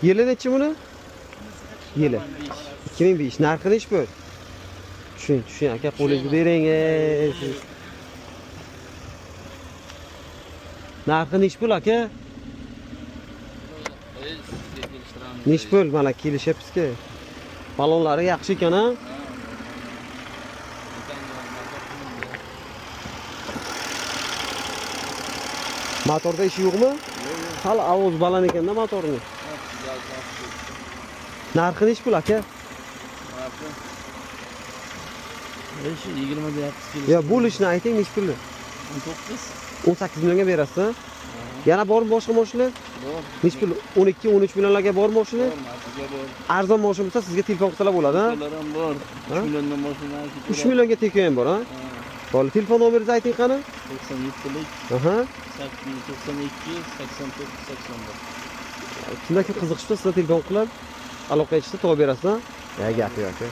Yili nechi buni? Yili. 2005. Narxi nechi pul? Tushing, tushing aka, qo'lingizni bering. Ey, siz. Narxi nechi pul aka? Sizga kelishtiramiz. Nechi pul? Mana kelishyapmiz-ku. Balonlari yaxshi ekan a? Motorda ishi yo'qmi? Hali ovoz baland ekanda motorni. Narxi nechi pul aka? Shu 20 deyapmiz. Yo, bo'lishini ayting nechi pul? 19. 18 millionga berasiz, a? Yana bormi boshqa mashina? Bor. Nechi pul? 12, 13 millionlarga bor mashina? Bor, Matiga bor. Arzon mashina bo'lsa sizga telefon qilsalar bo'ladi, a? Ular ham bor. Ha? 3 milliondan boshlanadi. 3 millionga teko ham bor, a? Bo'ldi, telefon nomeringizni ayting qani? 97lik Aha. 92 89 81. Kimda kim qiziqish bo'lsa sizga telefon qilib aloqa etishsa topib berasiz, a? Ya gap yo'q aka.